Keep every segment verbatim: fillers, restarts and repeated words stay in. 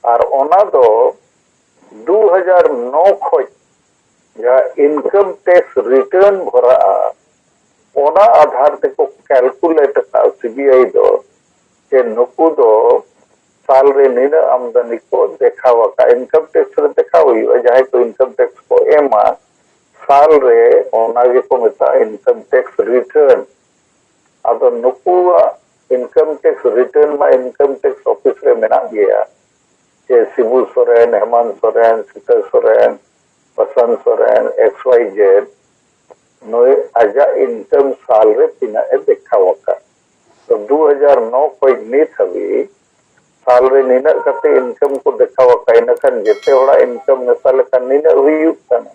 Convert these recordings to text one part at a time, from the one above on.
ᱟᱨ ᱚᱱᱟ ᱫᱚ ᱫᱩ ᱦᱟᱡᱟᱨ ᱱᱚ ᱠᱷᱚᱡ ᱡᱟᱦᱟᱸ income tax return ᱵᱷᱚᱨᱟᱜᱼᱟ, ᱚᱱᱟ ᱟᱫᱷᱟᱨ ᱛᱮᱠᱚ calculate ᱟᱠᱟᱫᱼᱟ ᱥᱤᱵᱤᱟᱭ ᱫᱚ, ᱡᱮ ᱱᱩᱠᱩ ᱫᱚ ᱥᱟᱞ ᱨᱮ ᱱᱤᱱᱟᱹᱜ ᱟᱢᱫᱟᱱᱤ ᱠᱚ ᱫᱮᱠᱷᱟᱣ ᱟᱠᱟᱫᱼᱟ᱾ Income tax ᱨᱮ ᱫᱮᱠᱷᱟᱣ ᱦᱩᱭᱩᱜᱼᱟ, ᱡᱟᱦᱟᱸᱭ ᱠᱚ income tax ᱠᱚ ᱮᱢᱟ, ᱥᱟᱞ ᱨᱮ ᱚᱱᱟ ᱜᱮᱠᱚ ᱢᱮᱛᱟᱜᱼᱟ income tax return᱾ ᱟᱫᱚ ᱱᱩᱠᱩᱣᱟᱜ income tax return ᱢᱟ income tax office ᱨᱮ ᱢᱮᱱᱟᱜ ᱜᱮᱭᱟ, ᱡᱮ ᱥᱤᱵᱩ ᱥᱚᱨᱮᱱ, ᱦᱮᱢᱟᱱᱛ ᱥᱚᱨᱮᱱ, ᱥᱤᱛᱟᱹ Soren, Prashant Soren, X Y Z, ᱱᱩᱭ ᱟᱡᱟᱜ income ᱥᱟᱞ ᱨᱮ ᱛᱤᱱᱟᱹᱜ ᱮ ᱫᱮᱠᱷᱟᱣ ᱟᱠᱟᱫ᱾ ᱛᱚ, ᱫᱩ ᱦᱟᱡᱟᱨ ᱱᱚ ᱠᱷᱚᱱ ᱱᱤᱛ ᱦᱟᱹᱵᱤᱡ ᱥᱟᱞ ᱨᱮ ᱱᱤᱱᱟᱹᱜ ᱠᱟᱛᱮ income ᱠᱚ ᱫᱮᱠᱷᱟᱣ ᱟᱠᱟᱫ, ᱤᱱᱟᱹ ᱠᱷᱟᱱ ᱡᱮᱛᱮ ᱦᱚᱲᱟᱜ income ᱢᱮᱥᱟ ᱞᱮᱠᱷᱟᱱ ᱱᱤᱱᱟᱹᱜ ᱦᱩᱭᱩᱜ ᱠᱟᱱᱟ᱾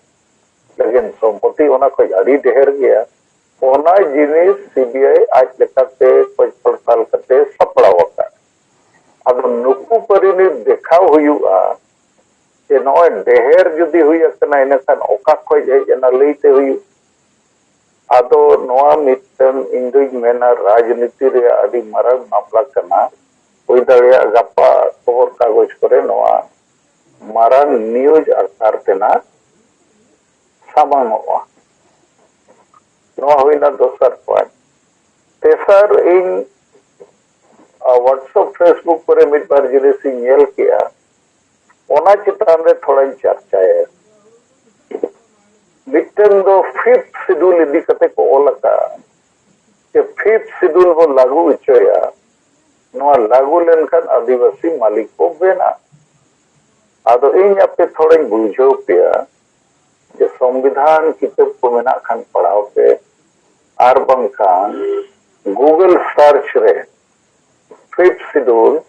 ᱞᱮᱠᱤᱱ ᱥᱚᱢᱯᱚᱛᱤ ᱚᱱᱟ ᱠᱷᱚᱱ ᱟᱹᱰᱤ ᱰᱷᱮᱨ ᱜᱮᱭᱟ᱾ ᱚᱱᱟ ᱡᱤᱱᱤᱥ ᱥᱤᱵᱤᱟᱭ ᱟᱡ ᱞᱮᱠᱟᱛᱮ ᱠᱷᱚᱡᱽ ᱯᱟᱲᱛᱟᱞ ᱠᱟᱛᱮ ᱥᱟᱯᱲᱟᱣ ᱟᱠᱟᱫ᱾ ᱟᱫᱚ ᱱᱩᱠᱩ ᱯᱟᱹᱨᱤ ᱱᱤᱛ ᱫᱮᱠᱷᱟᱣ ᱦᱩᱭᱩᱜᱼᱟ ᱡᱮ ᱱᱚᱜᱼᱚᱭ ᱰᱷᱮᱨ ᱡᱩᱫᱤ ᱦᱩᱭ ᱟᱠᱟᱱᱟ, ᱤᱱᱟᱹᱠᱷᱟᱱ ᱚᱠᱟ ᱠᱷᱚᱡ ᱦᱮᱡ ᱮᱱᱟ ᱞᱟᱹᱭᱛᱮ ᱦᱩᱭᱩᱜ᱾ ᱟᱫᱚ ᱱᱚᱣᱟ ᱢᱤᱫᱴᱟᱝ ᱤᱧ ᱫᱩᱧ ᱢᱮᱱᱟ ᱨᱟᱡᱽᱱᱤᱛᱤ ᱨᱮᱭᱟᱜ ᱟᱹᱰᱤ ᱢᱟᱨᱟᱝ ᱢᱟᱢᱞᱟ ᱠᱟᱱᱟ᱾ ᱦᱩᱭ ᱫᱟᱲᱮᱭᱟᱜᱼᱟ ᱜᱟᱯᱟ ᱠᱷᱚᱵᱚᱨ ᱠᱟᱜᱚᱡᱽ ᱠᱚᱨᱮ ᱱᱚᱣᱟ ᱢᱟᱨᱟᱝ news ᱟᱠᱟᱨ ᱛᱮᱱᱟᱜ ᱥᱟᱢᱟᱝᱚᱜᱼᱟ᱾ ᱱᱚᱣᱟ ᱦᱩᱭᱱᱟ ᱫᱚᱥᱟᱨ point᱾ ᱛᱮᱥᱟᱨ, ᱤᱧ, ᱟ, WhatsApp, Facebook ᱠᱚᱨᱮ ᱢᱤᱫ ᱵᱟᱨ ᱡᱤᱱᱤᱥ ᱤᱧ ᱧᱮᱞ ᱠᱮᱜᱼᱟ, ᱚᱱᱟ ᱪᱮᱛᱟᱱ ᱨᱮ ᱛᱷᱚᱲᱟᱧ ᱪᱟᱨᱪᱟᱭᱟ᱾ ᱢᱤᱫᱴᱟᱝ ᱫᱚ fifth schedule ᱤᱫᱤ ᱠᱟᱛᱮ ᱠᱚ ᱚᱞ ᱟᱠᱟᱫᱼᱟ, ᱡᱮ fifth schedule ᱵᱚ ᱞᱟᱹᱜᱩ ᱦᱚᱪᱚᱭᱟ, ᱱᱚᱣᱟ ᱞᱟᱹᱜᱩ ᱞᱮᱱᱠᱷᱟᱱ ᱟᱹᱫᱤᱵᱟᱹᱥᱤ ᱢᱟᱹᱞᱤᱠ ᱠᱚ ᱵᱮᱱᱟᱜ᱾ ᱟᱫᱚ ᱤᱧ ᱟᱯᱮ ᱛᱷᱚᱲᱟᱧ ᱵᱩᱡᱷᱟᱹᱣ ᱯᱮᱭᱟ ᱡᱮ ᱥᱚᱝᱵᱤᱫᱷᱟᱱ ᱠᱤᱛᱟᱹᱵ ᱠᱚ ᱢᱮᱱᱟᱜ ᱠᱷᱟᱱ ᱯᱟᱲᱦᱟᱣ ᱯᱮ, ᱟᱨ ᱵᱟᱝᱠᱷᱟᱱ Google search ᱨᱮ fifth schedule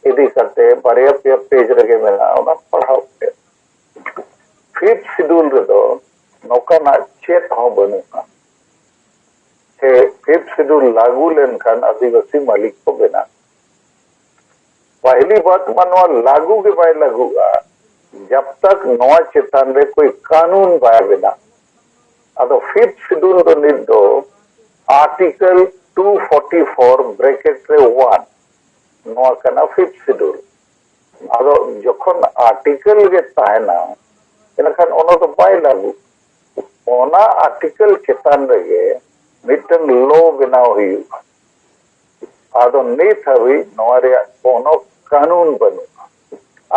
ᱤᱫᱤ ᱠᱟᱛᱮ ᱵᱟᱨᱭᱟ ᱯᱮᱭᱟ page ᱨᱮᱜᱮ ᱢᱮᱱᱟᱜᱼᱟ, ᱚᱱᱟ ᱯᱟᱲᱦᱟᱣ ᱯᱮ᱾ Fifth schedule ᱨᱮᱫᱚ ᱱᱚᱝᱠᱟᱱᱟᱜ ᱪᱮᱫ ᱦᱚᱸ ᱵᱟᱹᱱᱩᱜᱼᱟ᱾ ᱥᱮ fifth schedule ᱞᱟᱹᱜᱩ ᱞᱮᱱᱠᱷᱟᱱ ᱟᱹᱫᱤᱵᱟᱹᱥᱤ ᱢᱟᱹᱞᱤᱠ ᱠᱚ ᱵᱮᱱᱟᱜ᱾ ᱯᱟᱦᱞᱤ ᱵᱟᱛ ᱢᱟ ᱱᱚᱣᱟ ᱞᱟᱹᱜᱩ ᱜᱮ ᱵᱟᱭ ᱞᱟᱹᱜᱩᱜᱼᱟ, ᱡᱟᱵ ᱛᱟᱠ ᱱᱚᱣᱟ ᱪᱮᱛᱟᱱ ᱨᱮ ᱠᱳᱭ ᱠᱟᱹᱱᱩᱱ ᱵᱟᱭ ᱵᱮᱱᱟᱜ᱾ ᱟᱫᱚ fifth schedule ᱫᱚ ᱱᱤᱛ ᱫᱚ article two forty four bracket ᱨᱮ one, ᱱᱚᱣᱟ ᱠᱟᱱᱟ fifth schedule᱾ ᱟᱫᱚ ᱡᱚᱠᱷᱚᱱ ᱟᱨᱴᱤᱠᱮᱞ ᱜᱮ ᱛᱟᱦᱮᱱᱟ, ᱮᱱᱠᱷᱟᱱ ᱚᱱᱟ ᱫᱚ ᱵᱟᱭ ᱞᱟᱹᱜᱩ᱾ ᱚᱱᱟ ᱟᱨᱴᱤᱠᱮᱞ ᱪᱮᱛᱟᱱ ᱨᱮᱜᱮ ᱢᱤᱫᱴᱟᱝ ᱞᱚ ᱵᱮᱱᱟᱣ ᱦᱩᱭᱩᱜᱼᱟ᱾ ᱟᱫᱚ ᱱᱤᱛ ᱦᱟᱹᱵᱤᱡ ᱱᱚᱣᱟ ᱨᱮᱭᱟᱜ ᱠᱳᱱᱳ ᱠᱟᱹᱱᱩᱱ ᱵᱟᱹᱱᱩᱜᱼᱟ᱾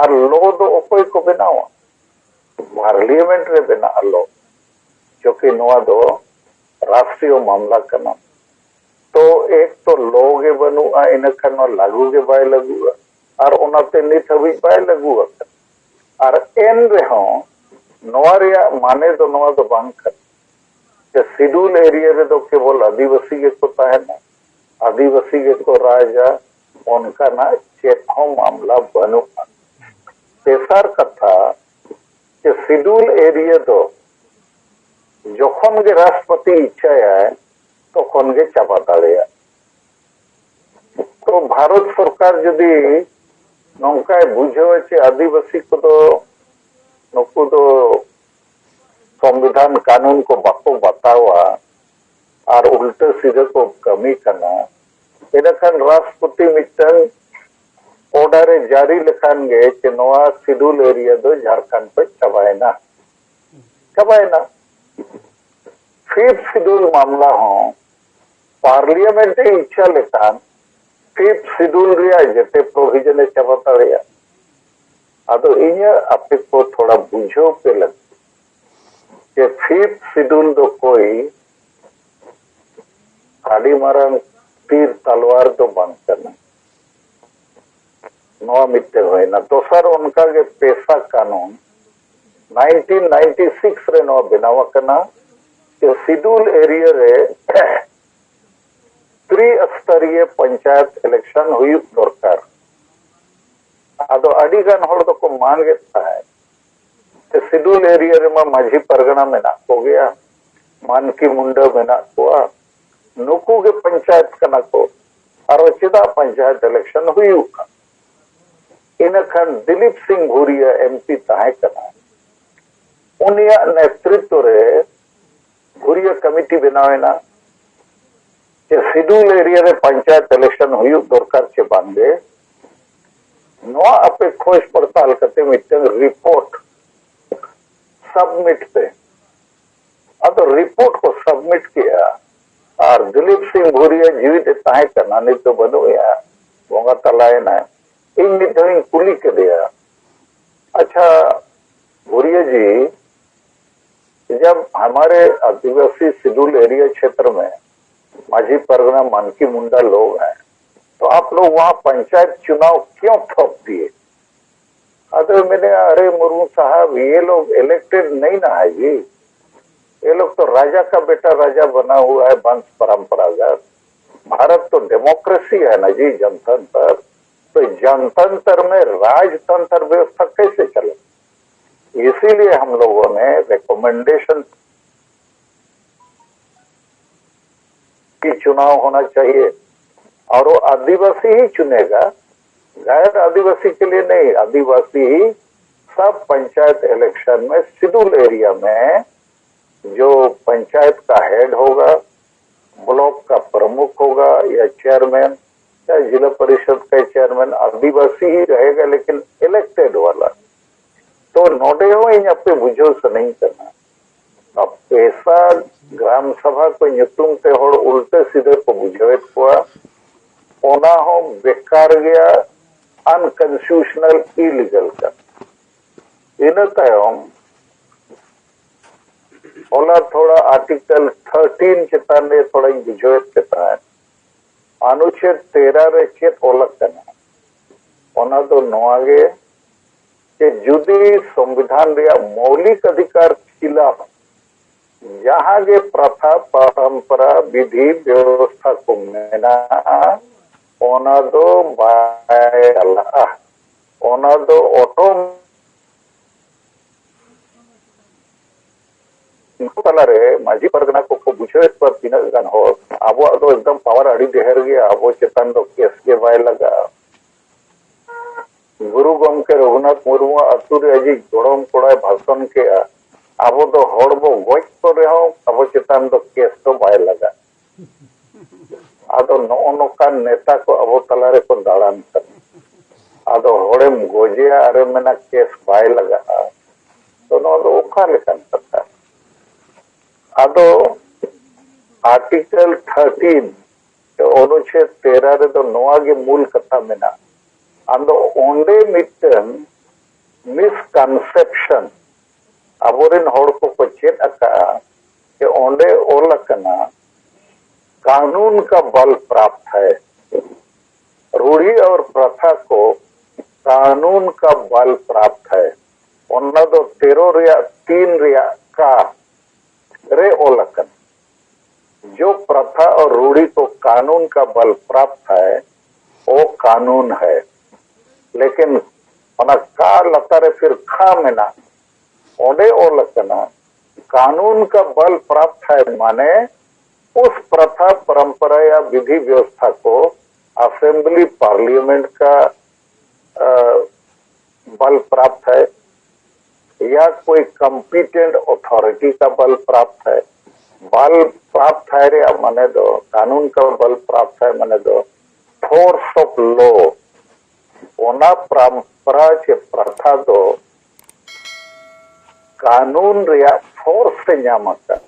ᱟᱨ ᱞᱚ ᱫᱚ ᱚᱠᱚᱭ ᱠᱚ ᱵᱮᱱᱟᱣᱟ? ᱯᱟᱨᱞᱤᱭᱟᱢᱮᱱᱴ ᱨᱮ ᱵᱮᱱᱟᱜᱼᱟ ᱞᱚ, ᱪᱚᱠᱤ ᱱᱚᱣᱟ ᱫᱚ ᱨᱟᱥᱴᱨᱤᱭᱚ ᱢᱟᱢᱞᱟ ᱠᱟᱱᱟ᱾ ᱛᱚ ᱮᱠ ᱛᱚ ᱞᱚ ᱜᱮ ᱵᱟᱹᱱᱩᱜᱼᱟ, ᱤᱱᱟᱹ ᱠᱷᱟᱱ ᱱᱚᱣᱟ ᱞᱟᱹᱜᱩ ᱜᱮ ᱵᱟᱭ ᱞᱟᱹᱜᱩᱜᱼᱟ, ᱟᱨ ᱚᱱᱟᱛᱮ ᱱᱤᱛ ᱦᱟᱹᱵᱤᱡ ᱵᱟᱭ ᱞᱟᱹᱜᱩ ᱟᱠᱟᱱᱟ᱾ ᱟᱨ ᱮᱱ ᱨᱮᱦᱚᱸ ᱱᱚᱣᱟ ᱨᱮᱭᱟᱜ ᱢᱟᱱᱮ ᱫᱚ ᱱᱚᱣᱟ ᱫᱚ ᱵᱟᱝ ᱠᱟᱱᱟ ᱡᱮ ᱥᱤᱰᱩᱞ ᱮᱨᱤᱭᱟ ᱨᱮᱫᱚ ᱠᱮᱵᱚᱞ ᱟᱹᱫᱤᱵᱟᱹᱥᱤ ᱜᱮᱠᱚ ᱛᱟᱦᱮᱱᱟ, ᱟᱹᱫᱤᱵᱟᱹᱥᱤ ᱜᱮᱠᱚ ᱨᱟᱡᱟ, ᱚᱱᱠᱟᱱᱟᱜ ᱪᱮᱫ ᱦᱚᱸ ᱢᱟᱢᱞᱟ ᱵᱟᱹᱱᱩᱜᱼᱟ᱾ ᱛᱮᱥᱟᱨ ᱠᱟᱛᱷᱟ, ᱡᱮ ᱥᱤᱰᱩᱞ ᱮᱨᱤᱭᱟ ᱫᱚ ᱡᱚᱠᱷᱚᱱ ᱜᱮ ᱨᱟᱥᱴᱨᱚᱯᱚᱛᱤ ᱤᱪᱪᱷᱟᱭᱟᱭ, ᱛᱚᱠᱷᱚᱱ ᱜᱮ ᱪᱟᱵᱟ ᱫᱟᱲᱮᱭᱟᱜᱼᱟ᱾ ᱛᱚ ᱵᱷᱟᱨᱚᱛ ᱥᱚᱨᱠᱟᱨ ᱡᱩᱫᱤ ᱱᱚᱝᱠᱟᱭ ᱵᱩᱡᱷᱟᱹᱣᱟ ᱡᱮ ᱟᱹᱫᱤᱵᱟᱹᱥᱤ ᱠᱚᱫᱚ, ᱱᱩᱠᱩ ᱫᱚ ᱥᱚᱝᱵᱤᱫᱷᱟᱱ ᱠᱟᱹᱱᱩᱱ ᱠᱚ ᱵᱟᱠᱚ ᱵᱟᱛᱟᱣᱟ ᱟᱨ ᱩᱞᱴᱟᱹ ᱥᱤᱫᱷᱟᱹ ᱠᱚ ᱠᱟᱹᱢᱤ ᱠᱟᱱᱟ, ᱤᱱᱟᱹᱠᱷᱟᱱ ᱨᱟᱥᱴᱨᱚᱯᱚᱛᱤ ᱢᱤᱫᱴᱟᱝ ᱚᱨᱰᱟᱨ ᱮ ᱡᱟᱹᱨᱤ ᱞᱮᱠᱷᱟᱱ ᱜᱮ ᱡᱮ ᱱᱚᱣᱟ ᱥᱤᱰᱩᱞ ᱮᱨᱤᱭᱟ ᱫᱚ ᱡᱷᱟᱲᱠᱷᱚᱸᱰ ᱠᱷᱚᱱ ᱪᱟᱵᱟᱭᱮᱱᱟ, ᱪᱟᱵᱟᱭᱮᱱᱟ᱾ ᱯᱷᱤᱯᱛᱷ ᱥᱤᱰᱩᱞ ᱢᱟᱢᱞᱟ ᱦᱚᱸ ᱯᱟᱨᱞᱤᱭᱟᱢᱮᱱᱴ ᱮ ᱤᱪᱪᱷᱟ ᱞᱮᱠᱷᱟᱱ ᱯᱷᱤᱯᱛᱷ ᱥᱤᱰᱩᱞ ᱨᱮᱭᱟᱜ ᱡᱮᱛᱮ ᱯᱨᱚᱵᱷᱤᱡᱚᱱ ᱮ ᱪᱟᱵᱟ ᱫᱟᱲᱮᱭᱟᱜᱼᱟ᱾ ᱟᱫᱚ ᱤᱧᱟᱹᱜ ᱟᱯᱮ ᱠᱚ ᱛᱷᱚᱲᱟ ᱵᱩᱡᱷᱟᱹᱣ ᱯᱮ ᱞᱟᱹᱜᱤᱫ ᱡᱮ ᱯᱷᱤᱯᱛᱷ ᱥᱤᱰᱩᱞ ᱫᱚ ᱠᱳᱭ ᱟᱹᱰᱤ ᱢᱟᱨᱟᱝ ᱛᱤᱨ ᱛᱟᱞᱣᱟᱨ ᱫᱚ ᱵᱟᱝ ᱠᱟᱱᱟ᱾ ᱱᱚᱣᱟ ᱢᱤᱫᱴᱮᱱ ᱦᱩᱭᱱᱟ᱾ ᱫᱚᱥᱟᱨ ᱚᱱᱠᱟᱜᱮ ᱯᱮᱥᱟ ᱠᱟᱱᱩᱱ ᱱᱟᱭᱤᱱᱴᱤᱱ ᱱᱟᱭᱤᱱᱴᱤ ᱥᱤᱠᱥ ᱨᱮ ᱱᱚᱣᱟ ᱵᱮᱱᱟᱣ ᱟᱠᱟᱱᱟ ᱡᱮ ᱥᱤᱰᱩᱞ ᱮᱨᱤᱭᱟ ᱨᱮ ᱛᱨᱤ ᱥᱛᱚᱨᱤᱭᱚ ᱯᱚᱧᱪᱟᱭᱮᱛ ᱤᱞᱮᱠᱥᱚᱱ ᱦᱩᱭᱩᱜ ᱫᱚᱨᱠᱟᱨ᱾ ᱟᱫᱚ ᱟᱹᱰᱤ ᱜᱟᱱ ᱦᱚᱲ ᱫᱚᱠᱚ ᱢᱟᱝ ᱮᱫ ᱛᱟᱦᱮᱸᱫ ᱡᱮ ᱥᱤᱰᱩᱞ ᱮᱨᱤᱭᱟ ᱨᱮᱢᱟ ᱢᱟᱹᱡᱷᱤ ᱯᱟᱨᱜᱟᱱᱟ ᱢᱮᱱᱟᱜ ᱠᱚᱜᱮᱭᱟ, ᱢᱟᱱᱠᱤ ᱢᱩᱱᱰᱟᱹ ᱢᱮᱱᱟᱜ ᱠᱚᱣᱟ, ᱱᱩᱠᱩ ᱜᱮ ᱯᱚᱧᱪᱟᱭᱮᱛ ᱠᱟᱱᱟ ᱠᱚ, ᱟᱨᱚ ᱪᱮᱫᱟᱜ ᱯᱚᱧᱪᱟᱭᱮᱛ ᱤᱞᱮᱠᱥᱚᱱ ᱦᱩᱭᱩᱜᱼᱟ? ᱤᱱᱟᱹᱠᱷᱟᱱ ᱫᱤᱞᱤᱯ ᱥᱤᱝ ᱵᱷᱩᱨᱤᱭᱟ ᱮᱢᱯᱤ ᱛᱟᱦᱮᱸ ᱠᱟᱱᱟ, ᱩᱱᱤᱭᱟᱜ ᱱᱮᱛᱨᱤᱛᱵ ᱨᱮ ᱵᱷᱩᱨᱤᱭᱟ ᱠᱚᱢᱤᱴᱤ ᱵᱮᱱᱟᱣ ᱮᱱᱟ ᱡᱮ ᱥᱤᱰᱩᱞ ᱮᱨᱤᱭᱟ ᱨᱮ ᱯᱚᱧᱪᱟᱭᱮᱛ ᱤᱞᱮᱠᱥᱚᱱ ᱦᱩᱭᱩᱜ ᱫᱚᱨᱠᱟᱨ ᱪᱮ ᱵᱟᱝᱜᱮ, ᱱᱚᱣᱟ ᱟᱯᱮ ᱠᱷᱚᱡᱽ ᱯᱟᱲᱛᱟᱞ ᱠᱟᱛᱮ ᱢᱤᱫᱴᱟᱝ ᱨᱤᱯᱳᱨᱴ ᱥᱟᱵᱢᱤᱴ ᱯᱮ᱾ ᱟᱫᱚ ᱨᱤᱯᱳᱨᱴ ᱠᱚ ᱥᱟᱵᱢᱤᱴ ᱠᱮᱜᱼᱟ, ᱟᱨ ᱫᱤᱞᱤᱯ ᱥᱤᱝ ᱵᱷᱩᱨᱤᱭᱟ ᱡᱤᱣᱤᱫ ᱮ ᱛᱟᱦᱮᱸ ᱠᱟᱱᱟ, ᱱᱤᱛ ᱫᱚ ᱵᱟᱹᱱᱩᱜ ᱮᱭᱟ, ᱵᱚᱸᱜᱟ ᱛᱟᱞᱟᱭᱮᱱᱟᱭ᱾ ᱤᱧ ᱢᱤᱫ ᱫᱷᱟᱣ ᱤᱧ ᱠᱩᱞᱤ ᱠᱮᱫᱮᱭᱟ, "ᱟᱪᱪᱷᱟ ᱵᱷᱩᱨᱤᱭᱟ ᱡᱤ, जब हमारे आदिवासी शेड्यूल एरिया क्षेत्र में माझी परगना मानकी मुंडा लोग हैं, तो आप लोग वहाँ पंचायत चुनाव क्यों थोप दिए?" ᱟᱫᱚ ᱢᱮᱱᱮᱜᱼᱟ, "अरे मुर्मू साहब, ये लोग इलेक्टेड नहीं ना है जी, ये लोग तो राजा का बेटा राजा बना हुआ है, वंश परंपरागत। भारत तो डेमोक्रेसी है ना जी, जनतंत्र। तो जनतंत्र में राजतंत्र व्यवस्था कैसे चले? इसीलिए हम लोगों ने रिकमेंडेशन कि चुनाव होना चाहिए और वो आदिवासी ही चुनेगा, गैर आदिवासी के लिए नहीं। आदिवासी ही सब पंचायत इलेक्शन में शेड्यूल एरिया में जो पंचायत का हेड होगा, ब्लॉक का प्रमुख होगा या चेयरमैन या जिला परिषद का चेयरमैन, आदिवासी ही रहेगा, लेकिन इलेक्टेड वाला।" ᱛᱚ ᱱᱚᱰᱮ ᱦᱚᱸ ᱤᱧ ᱟᱯᱮ ᱵᱩᱡᱷᱟᱹᱣ ᱥᱟᱱᱟᱧ ᱠᱟᱱᱟ, ᱱᱚᱣᱟ ᱯᱮᱥᱟ ᱜᱨᱟᱢ ᱥᱟᱵᱷᱟ ᱠᱚ ᱧᱩᱛᱩᱢ ᱛᱮ ᱦᱚᱲ ᱩᱞᱴᱟᱹ ᱥᱤᱫᱷᱟᱹ ᱠᱚ ᱵᱩᱡᱷᱟᱹᱣᱮᱫ ᱠᱚᱣᱟ, ᱚᱱᱟ ᱦᱚᱸ ᱵᱮᱠᱟᱨ ᱜᱮᱭᱟ, ᱟᱱᱠᱚᱱᱥᱴᱤᱴᱭᱩᱥᱚᱱᱟᱞ, ᱤᱞᱤᱜᱟᱞ ᱠᱟᱱᱟ᱾ ᱤᱱᱟᱹ ᱛᱟᱭᱚᱢ ᱦᱚᱞᱟ ᱛᱷᱚᱲᱟ ᱟᱨᱴᱤᱠᱮᱞ ᱛᱷᱟᱨᱴᱤᱱ ᱪᱮᱛᱟᱱ ᱨᱮ ᱛᱷᱚᱲᱟᱧ ᱵᱩᱡᱷᱟᱹᱣᱮᱫ ᱯᱮ ᱛᱟᱦᱮᱸᱫ, ᱚᱱᱩᱪᱷᱮᱫ ᱛᱮᱨᱟ ᱨᱮ ᱪᱮᱫ ᱚᱞ ᱟᱠᱟᱱᱟ? ᱚᱱᱟ ᱫᱚ ᱱᱚᱣᱟ ᱜᱮ, ᱡᱮ ᱡᱩᱫᱤ ᱥᱚᱝᱵᱤᱫᱷᱟᱱ ᱨᱮᱭᱟᱜ ᱢᱳᱣᱞᱤᱠ ᱚᱫᱷᱤᱠᱟᱨ ᱠᱷᱤᱞᱟᱯ ᱡᱟᱦᱟᱸ ᱜᱮ ᱯᱨᱟᱛᱷᱟ, ᱯᱚᱨᱚᱢᱯᱚᱨᱟ, ᱵᱤᱫᱷᱤ, ᱵᱮᱵᱚᱥᱛᱷᱟ ᱠᱚ ᱢᱮᱱᱟᱜᱼᱟ, ᱚᱱᱟ ᱫᱚ ᱵᱟᱭ ᱪᱟᱞᱟᱜᱼᱟ᱾ ᱚᱱᱟ ᱫᱚ ᱚᱴᱳ ᱩᱱᱠᱩ ᱛᱟᱞᱟᱨᱮ ᱢᱟᱹᱡᱷᱤ ᱯᱟᱨᱜᱟᱱᱟ ᱠᱚᱠᱚ ᱵᱩᱡᱷᱟᱹᱣᱮᱫ ᱠᱚᱣᱟ ᱛᱤᱱᱟᱹᱜ ᱜᱟᱱ ᱦᱚᱲ, ᱟᱵᱚᱣᱟᱜ ᱫᱚ ᱮᱠᱫᱚᱢ ᱯᱟᱣᱟᱨ ᱟᱹᱰᱤ ᱰᱷᱮᱨ ᱜᱮᱭᱟ, ᱟᱵᱚ ᱪᱮᱛᱟᱱ ᱫᱚ ᱠᱮᱥ ᱜᱮ ᱵᱟᱭ ᱞᱟᱜᱟᱜᱼᱟ᱾ ᱜᱩᱨᱩ ᱜᱚᱢᱠᱮ ᱨᱚᱜᱷᱩᱱᱟᱛᱷ ᱢᱩᱨᱢᱩᱣᱟᱜ ᱟᱹᱛᱩ ᱨᱮ ᱟᱡᱤᱡ ᱜᱚᱲᱚᱢ ᱠᱚᱲᱟᱭ ᱵᱷᱟᱥᱚᱱ ᱠᱮᱜᱼᱟ, ᱟᱵᱚ ᱫᱚ ᱦᱚᱲ ᱵᱚ ᱜᱚᱡ ᱠᱚ ᱨᱮᱦᱚᱸ ᱟᱵᱚ ᱪᱮᱛᱟᱱ ᱫᱚ ᱠᱮᱥ ᱫᱚ ᱵᱟᱭ ᱞᱟᱜᱟᱜᱼᱟ᱾ ᱟᱫᱚ ᱱᱚᱜᱼᱚ ᱱᱚᱝᱠᱟᱱ ᱱᱮᱛᱟ ᱠᱚ ᱟᱵᱚ ᱛᱟᱞᱟ ᱨᱮᱠᱚ ᱫᱟᱬᱟᱱ ᱠᱟᱱᱟ᱾ ᱟᱫᱚ ᱦᱚᱲᱮᱢ ᱜᱚᱡᱮᱭᱟ ᱟᱨᱮᱢ ᱢᱮᱱᱟ ᱠᱮᱥ ᱵᱟᱭ ᱞᱟᱜᱟᱜᱼᱟ, ᱛᱚ ᱱᱚᱣᱟ ᱫᱚ ᱚᱠᱟ ᱞᱮᱠᱟᱱ ᱠᱟᱛᱷᱟ? ᱟᱫᱚ ᱟᱨᱴᱤᱠᱮᱞ ᱛᱷᱟᱨᱴᱤᱱ, ᱚᱱᱩᱪᱷᱮᱫ ᱛᱮᱨᱚ ᱨᱮᱫᱚ ᱱᱚᱣᱟ ᱜᱮ ᱢᱩᱞ ᱠᱟᱛᱷᱟ ᱢᱮᱱᱟᱜᱼᱟ᱾ ᱟᱫᱚ ᱚᱸᱰᱮ ᱢᱤᱫᱴᱟᱝ ᱢᱤᱥᱠᱚᱱᱥᱮᱯᱥᱚᱱ ᱟᱵᱚᱨᱮᱱ ᱦᱚᱲ ᱠᱚᱠᱚ ᱪᱮᱫ ᱟᱠᱟᱫᱼᱟ ᱡᱮ ᱚᱸᱰᱮ ᱚᱞ ᱟᱠᱟᱱᱟ, ᱠᱟᱱᱩᱱ ᱠᱟ ᱵᱟᱞ ᱯᱨᱟᱯᱛ ᱦᱟᱭ, ᱨᱩᱲᱦᱤ ᱟᱨ ᱯᱨᱟᱛᱷᱟ ᱠᱚ ᱠᱟᱱᱩᱱ ᱠᱟ ᱵᱟᱞ ᱯᱨᱟᱯᱛ ᱦᱟᱭ᱾ ᱚᱱᱟ ᱫᱚ ᱛᱮᱨᱚ ᱨᱮᱭᱟᱜ ᱛᱤᱱ ᱨᱮᱭᱟᱜ ᱠᱟ ᱨᱮ ᱚᱞ ᱟᱠᱟᱱᱟ, ᱡᱚ ᱯᱨᱟᱛᱷᱟ ᱟᱨ ᱨᱩᱲᱦᱤ ᱠᱚ ᱠᱟᱱᱩᱱ ᱠᱟ ᱵᱟᱞ ᱯᱨᱟᱯᱛ ᱦᱟᱭ, ᱚ ᱠᱟᱱᱩᱱ ᱦᱟᱭ᱾ ᱞᱮᱠᱤᱱ ᱚᱱᱟ ᱠᱟ ᱞᱟᱛᱟᱨ ᱨᱮ ᱯᱷᱤᱨ ᱠᱷᱟ ᱢᱮᱱᱟᱜ, ᱚᱸᱰᱮ ᱚᱞ ᱟᱠᱟᱱᱟ, ᱠᱟᱱᱩᱱ ᱠᱟ ᱵᱟᱞ ᱯᱨᱟᱯᱛ ᱦᱟᱭ ᱢᱟᱱᱮ ᱩᱥ ᱯᱨᱟᱛᱷᱟ ᱯᱚᱨᱚᱢᱯᱚᱨᱟ ᱭᱟ ᱵᱤᱫᱷᱤ ᱵᱮᱵᱚᱥᱛᱷᱟ ᱠᱚ ᱟᱥᱮᱢᱵᱞᱤ ᱯᱟᱨᱞᱤᱭᱟᱢᱮᱱᱴ ᱠᱟ ᱵᱟᱞ ᱯᱨᱟᱯᱛ ᱦᱟᱭ ᱭᱟ ᱠᱳᱭ ᱠᱚᱢᱯᱤᱴᱮᱱᱴ ᱚᱛᱷᱚᱨᱤᱴᱤ ᱠᱟ ᱵᱟᱞ ᱯᱨᱟᱯᱛ ᱦᱟᱭ᱾ ᱵᱟᱞ ᱯᱨᱟᱯᱛ ᱦᱟᱭ ᱨᱮᱭᱟᱜ ᱢᱟᱱᱮ ᱫᱚ, ᱠᱟᱱᱩᱱ ᱠᱟ ᱵᱟᱞ ᱯᱨᱟᱯᱛ ᱦᱟᱭ ᱢᱟᱱᱮ ᱫᱚ ᱯᱷᱳᱨᱥ ᱚᱯᱷ ᱞᱚ᱾ ᱚᱱᱟ ᱯᱨᱟᱢᱯᱨᱟ ᱪᱮ ᱯᱨᱟᱛᱷᱟ ᱫᱚ ᱠᱟᱱᱩᱱ ᱨᱮᱭᱟᱜ ᱯᱷᱳᱨᱥ ᱮ ᱧᱟᱢ ᱟᱠᱟᱫ᱾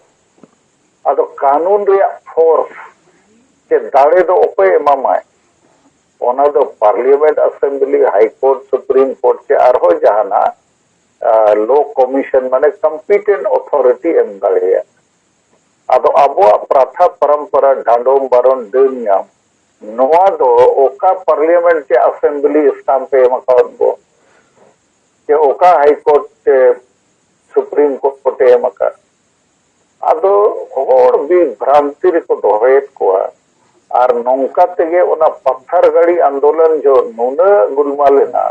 ᱟᱫᱚ ᱠᱟᱱᱩᱱ ᱨᱮᱭᱟᱜ ᱯᱷᱳᱨᱥ ᱪᱮ ᱫᱟᱲᱮ ᱫᱚ ᱚᱠᱚᱭ ᱮᱢᱟᱢᱟᱭ? ᱚᱱᱟ ᱫᱚ parliament, assembly, high court, supreme court ᱪᱮ ᱟᱨᱦᱚᱸ ᱡᱟᱦᱟᱱᱟᱜ ᱞᱚ ᱠᱚᱢᱤᱥᱚᱱ, ᱢᱟᱱᱮ ᱠᱚᱢᱯᱤᱴᱮᱱᱴ ᱚᱛᱷᱚᱨᱤᱴᱤ ᱮᱢ ᱫᱟᱲᱮᱭᱟᱜᱼᱟ᱾ ᱟᱫᱚ ᱟᱵᱚᱣᱟᱜ ᱯᱨᱟᱛᱷᱟ ᱯᱚᱨᱚᱢᱯᱚᱨᱟ, ᱰᱟᱸᱰᱚᱢ ᱵᱟᱨᱚᱱ ᱰᱟᱹᱱ ᱧᱟᱢ, ᱱᱚᱣᱟ ᱫᱚ ᱚᱠᱟ ᱯᱟᱨᱞᱤᱭᱟᱢᱮᱱᱴ ᱪᱮ ᱟᱥᱮᱢᱵᱞᱤ ᱥᱴᱟᱢᱯ ᱮ ᱮᱢ ᱟᱠᱟᱣᱟᱫ ᱵᱚ, ᱪᱮ ᱚᱠᱟ ᱦᱟᱭ ᱠᱳᱨᱴ ᱪᱮ ᱥᱩᱯᱨᱤᱢ ᱠᱳᱨᱴ ᱮ ᱮᱢ ᱟᱠᱟᱫ? ᱟᱫᱚ ᱦᱚᱲ ᱵᱤᱵᱷᱨᱟᱱᱛᱤ ᱨᱮᱠᱚ ᱫᱚᱦᱚᱭᱮᱫ ᱠᱚᱣᱟ᱾ ᱟᱨ ᱱᱚᱝᱠᱟ ᱛᱮᱜᱮ ᱚᱱᱟ ᱯᱟᱛᱷᱟᱨ ᱜᱟᱹᱲᱤ ᱟᱱᱫᱳᱞᱚᱱ ᱡᱚᱦᱚᱜ ᱱᱩᱱᱟᱹᱜ ᱜᱩᱞᱢᱟᱞ ᱮᱱᱟ,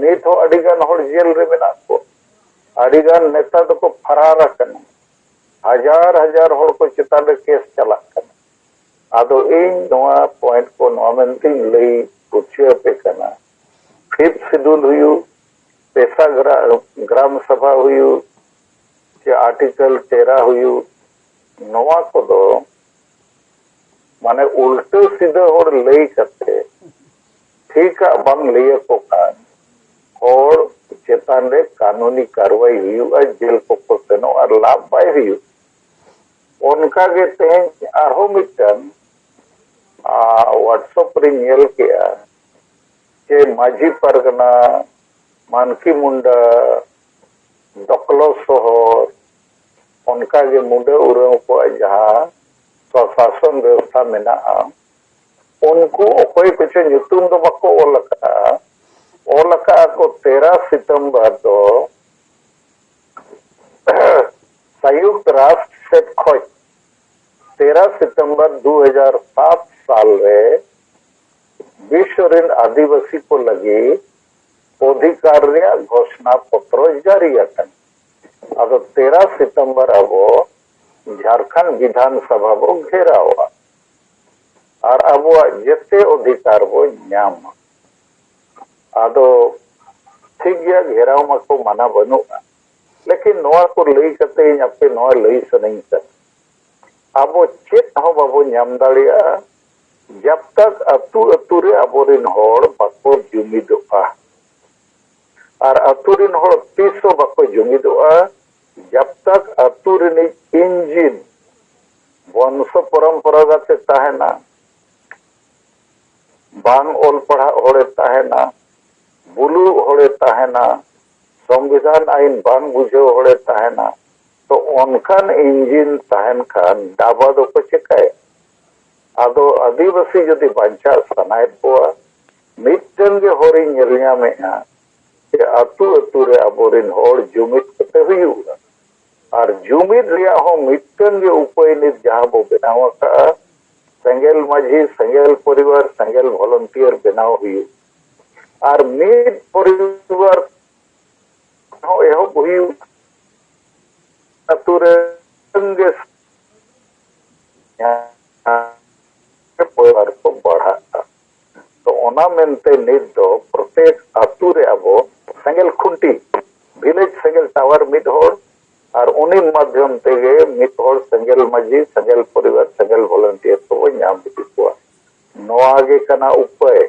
ᱱᱤᱛ ᱦᱚᱸ ᱟᱹᱰᱤ ᱜᱟᱱ ᱦᱚᱲ ᱡᱮᱞ ᱨᱮ ᱢᱮᱱᱟᱜ ᱠᱚᱣᱟ, ᱟᱹᱰᱤ ᱜᱟᱱ ᱱᱮᱛᱟ ᱫᱚᱠᱚ ᱯᱷᱟᱨᱟᱨ ᱟᱠᱟᱱᱟ, ᱦᱟᱡᱟᱨ ᱦᱟᱡᱟᱨ ᱦᱚᱲ ᱠᱚ ᱪᱮᱛᱟᱱ ᱨᱮ ᱠᱮᱥ ᱪᱟᱞᱟᱜ ᱠᱟᱱᱟ᱾ ᱟᱫᱚ ᱤᱧ ᱱᱚᱣᱟ ᱯᱚᱭᱮᱱᱴ ᱠᱚ ᱱᱚᱣᱟ ᱢᱮᱱᱛᱮᱧ ᱞᱟᱹᱭ ᱵᱩᱡᱷᱟᱹᱣ ᱟᱯᱮ ᱠᱟᱱᱟ, ᱯᱷᱤᱯᱛᱷ ᱥᱤᱰᱩᱞ ᱦᱩᱭᱩᱜ, ᱯᱮᱥᱟ ᱜᱨᱟ-, ᱜᱨᱟᱢ ᱥᱟᱵᱷᱟ ᱦᱩᱭᱩᱜ, ᱪᱮ ᱟᱨᱴᱤᱠᱮᱞ ᱛᱮᱨᱟ ᱦᱩᱭᱩᱜ, ᱱᱚᱣᱟ ᱠᱚᱫᱚ ᱢᱟᱱᱮ ᱩᱞᱴᱟᱹ ᱥᱤᱫᱷᱟᱹ ᱦᱚᱲ ᱞᱟᱹᱭ ᱠᱟᱛᱮ ᱴᱷᱤᱠᱟᱜ ᱵᱟᱝ ᱞᱟᱹᱭ ᱟᱠᱚ ᱠᱷᱟᱱ ᱦᱚᱲ ᱪᱮᱛᱟᱱ ᱨᱮ ᱠᱟᱹᱱᱩᱱᱤ ᱠᱟᱨᱣᱟᱭ ᱦᱩᱭᱩᱜᱼᱟ, ᱡᱮᱞ ᱠᱚᱠᱚ ᱥᱮᱱᱚᱜᱼᱟ, ᱞᱟᱵᱷ ᱵᱟᱭ ᱦᱩᱭᱩᱜ᱾ ᱚᱱᱠᱟ ᱜᱮ ᱛᱮᱦᱮᱧ ᱟᱨᱦᱚᱸ ᱢᱤᱫᱴᱟᱝ, ᱟ, WhatsApp ᱨᱤᱧ ᱧᱮᱞ ᱠᱮᱜᱼᱟ ᱡᱮ ᱢᱟᱹᱡᱷᱤ ᱯᱟᱨᱜᱟᱱᱟ, ᱢᱟᱱᱠᱤ ᱢᱩᱱᱰᱟ, ᱰᱚᱠᱞᱚ ᱥᱚᱦᱚᱨ, ᱚᱱᱠᱟ ᱜᱮ ᱢᱩᱰᱟᱹ ᱩᱨᱟᱹᱣ ᱠᱚᱣᱟᱜ ᱡᱟᱦᱟᱸ ᱥᱚᱥᱟᱥᱚᱱ ᱵᱮᱵᱚᱥᱛᱷᱟ ᱢᱮᱱᱟᱜᱼᱟ, ᱩᱱᱠᱩ ᱚᱠᱚᱭ ᱠᱚᱪᱚ ᱧᱩᱛᱩᱢ ᱫᱚ ᱵᱟᱠᱚ ᱚᱞ ᱟᱠᱟᱫᱼᱟ, ᱚᱞ ᱟᱠᱟᱫᱼᱟ ᱠᱚ ᱛᱮᱨᱟ ᱥᱤᱛᱚᱢᱵᱚᱨ ᱫᱚ ᱥᱚᱭᱩᱠᱛ ᱨᱟᱥᱴᱨ ᱥᱮᱫ ᱠᱷᱚᱡ ᱛᱮᱨᱟ ᱥᱤᱛᱚᱢᱵᱚᱨ ᱫᱩ ᱦᱟᱡᱟᱨ ᱥᱟᱛ ᱥᱟᱞ ᱨᱮ ᱵᱤᱥᱥᱚ ᱨᱮᱱ ᱟᱹᱫᱤᱵᱟᱹᱥᱤ ᱠᱚ ᱞᱟᱹᱜᱤᱫ ᱚᱫᱷᱤᱠᱟᱨ ᱨᱮᱭᱟᱜ ᱜᱷᱳᱥᱱᱟ ᱯᱚᱛᱨᱚ ᱡᱟᱹᱨᱤ ᱟᱠᱟᱱᱟ᱾ ᱟᱫᱚ ᱛᱮᱨᱟ ᱥᱤᱛᱚᱢᱵᱚᱨ ᱟᱵᱚ ᱡᱷᱟᱲᱠᱷᱚᱸᱰ ᱵᱤᱫᱷᱟᱱ ᱥᱚᱵᱷᱟ ᱵᱚ ᱜᱷᱮᱨᱟᱣᱟ ᱟᱨ ᱟᱵᱚᱣᱟᱜ ᱡᱮᱛᱮ ᱚᱫᱷᱤᱠᱟᱨ ᱵᱚ ᱧᱟᱢᱟ᱾ ᱟᱫᱚ ᱴᱷᱤᱠ ᱜᱮᱭᱟ, ᱜᱷᱮᱨᱟᱣ ᱢᱟᱠᱚ ᱢᱟᱱᱟ ᱵᱟᱹᱱᱩᱜᱼᱟ, ᱞᱮᱠᱤᱱ ᱱᱚᱣᱟ ᱠᱚ ᱞᱟᱹᱭ ᱠᱟᱛᱮ ᱤᱧ ᱟᱯᱮ ᱱᱚᱣᱟ ᱞᱟᱹᱭ ᱥᱟᱱᱟᱧ ᱠᱟᱱᱟ, ᱟᱵᱚ ᱪᱮᱫ ᱦᱚᱸ ᱵᱟᱵᱚ ᱧᱟᱢ ᱫᱟᱲᱮᱭᱟᱜᱼᱟ ᱡᱟᱵ ᱛᱟᱠ ᱟᱹᱛᱩ ᱟᱹᱛᱩ ᱨᱮ ᱟᱵᱚᱨᱮᱱ ᱦᱚᱲ ᱵᱟᱠᱚ ᱡᱩᱢᱤᱫᱚᱜᱼᱟ᱾ ᱟᱨ ᱟᱹᱛᱩ ᱨᱮᱱ ᱦᱚᱲ ᱛᱤᱥ ᱦᱚᱸ ᱵᱟᱠᱚ ᱡᱩᱢᱤᱫᱚᱜᱼᱟ ᱡᱟᱵ ᱛᱟᱠ ᱟᱹᱛᱩ ᱨᱤᱱᱤᱡ ᱤᱧᱡᱤᱱ ᱵᱚᱝᱥᱚ ᱯᱚᱨᱚᱢᱯᱚᱨᱟᱜᱟᱛ ᱮ ᱛᱟᱦᱮᱱᱟ, ᱵᱟᱝ ᱚᱞ ᱯᱟᱲᱦᱟᱜ ᱦᱚᱲᱮ ᱛᱟᱦᱮᱱᱟ, ᱵᱩᱞᱩᱜ ᱦᱚᱲᱮ ᱛᱟᱦᱮᱱᱟ, ᱥᱚᱝᱵᱤᱫᱷᱟᱱ ᱟᱹᱭᱤᱱ ᱵᱟᱝ ᱵᱩᱡᱷᱟᱹᱣ ᱦᱚᱲᱮ ᱛᱟᱦᱮᱱᱟ᱾ ᱛᱚ ᱚᱱᱠᱟᱱ ᱤᱧᱡᱤᱱ ᱛᱟᱦᱮᱱ ᱠᱷᱟᱱ ᱰᱟᱵᱟ ᱫᱚᱠᱚ ᱪᱮᱠᱟᱭᱟ? ᱟᱫᱚ ᱟᱹᱫᱤᱵᱟᱹᱥᱤ ᱡᱩᱫᱤ ᱵᱟᱧᱪᱟᱜ ᱥᱟᱱᱟᱭᱮᱫ ᱠᱚᱣᱟ, ᱢᱤᱫᱴᱟᱝ ᱜᱮ ᱦᱚᱨᱤᱧ ᱧᱮᱞ ᱧᱟᱢᱮᱫᱼᱟ ᱡᱮ ᱟᱹᱛᱩ ᱟᱹᱛᱩ ᱨᱮ ᱟᱵᱚᱨᱮᱱ ᱦᱚᱲ ᱡᱩᱢᱤᱫ ᱠᱟᱛᱮ ᱦᱩᱭᱩᱜᱼᱟ᱾ ᱟᱨ ᱡᱩᱢᱤᱫ ᱨᱮᱭᱟᱜ ᱦᱚᱸ ᱢᱤᱫᱴᱟᱝ ᱜᱮ ᱩᱯᱟᱹᱭ ᱱᱤᱛ ᱡᱟᱦᱟᱸ ᱵᱚ ᱵᱮᱱᱟᱣ ᱟᱠᱟᱫᱼᱟ, ᱥᱮᱸᱜᱮᱞ ᱢᱟᱹᱡᱷᱤ, ᱥᱮᱸᱜᱮᱞ ᱯᱚᱨᱤᱵᱟᱨ, ᱥᱮᱸᱜᱮᱞ ᱵᱷᱚᱞᱚᱱᱴᱤᱭᱟᱨ ᱵᱮᱱᱟᱣ ᱦᱩᱭᱩᱜ᱾ ᱟᱨ ᱢᱤᱫ ᱯᱚᱨᱤᱵᱟᱨ ᱦᱚᱸ ᱮᱦᱚᱵ ᱦᱩᱭᱩᱜ, ᱟᱹᱛᱩ ᱨᱮ ᱜᱮ ᱯᱚᱨᱤᱵᱟᱨ ᱠᱚ ᱵᱟᱲᱦᱟᱜᱼᱟ᱾ ᱛᱚ ᱚᱱᱟ ᱢᱮᱱᱛᱮ ᱱᱤᱛ ᱫᱚ ᱯᱨᱚᱛᱮᱠ ᱟᱹᱛᱩ ᱨᱮ ᱟᱵᱚ ᱥᱮᱸᱜᱮᱞ ᱠᱷᱩᱱᱴᱤ, ᱵᱷᱤᱞᱮᱡᱽ ᱥᱮᱸᱜᱮᱞ ᱴᱟᱣᱟᱨ ᱢᱤᱫ ᱦᱚᱲ, ᱟᱨ ᱩᱱᱤ ᱢᱟᱫᱽᱫᱷᱚᱢ ᱛᱮᱜᱮ ᱢᱤᱫ ᱦᱚᱲ ᱥᱮᱸᱜᱮᱞ ᱢᱟᱹᱡᱷᱤ, ᱥᱮᱸᱜᱮᱞ ᱯᱚᱨᱤᱵᱟᱨ, ᱥᱮᱸᱜᱮᱞ ᱵᱷᱚᱞᱚᱱᱴᱤᱭᱟᱨ ᱠᱚᱵᱚ ᱧᱟᱢ ᱤᱫᱤ ᱠᱚᱣᱟ᱾ ᱱᱚᱣᱟ ᱜᱮ ᱠᱟᱱᱟ ᱩᱯᱟᱹᱭ᱾